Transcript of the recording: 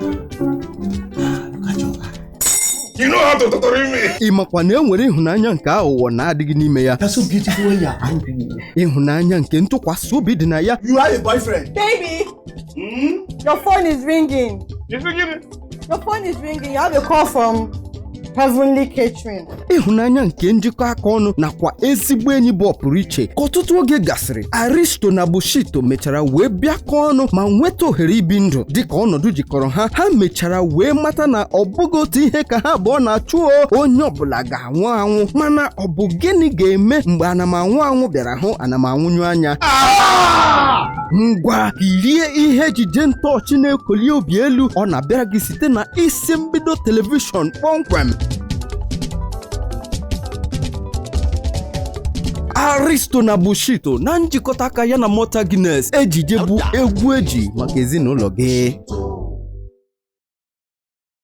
Look at your eye. You know how to totori me. Ị makwa na e nwere ịhụnanya nke aghụghọ na-adịghị n'ime ya? You're so beautiful when you're angry. Ịhụnanya nke ntụkwasị obi dị na ya. You have a boyfriend. Baby, your phone is ringing. Your phone is ringing. You have a call from Heavenly Catering. Ịhụnanya nke njikọ aka ọnụ nakwa ezigbo enyi bụ ọpụrụ iche. Ka ọtụtụ oge gasịrị, Aristo na Bushito mechara wee bịakọ ọnụ ma nweta ohere ibi ndụ dịka ọnọdụ jikọrọ ha. Ha mechara wee mata na ọ bụghị otu ihe ka ha abụọ na-achụ. O onye ọbụla ga-anwụ anwụ, mana ọ bụ gịnị ga-eme mgbe anam anwụ anwụ bịara hụ anam anwụnyụ anya? Ngwa, kirie ihe ejije ntọọchị na-ekoli obi elu. Ọ na-abịara gị site na isi mbido telivishọn kpọmkwem. Aristo na Bushito na njikọta aka ya na Malta Guinness, ejije bụ egwu eji maka ezinụlọ gị.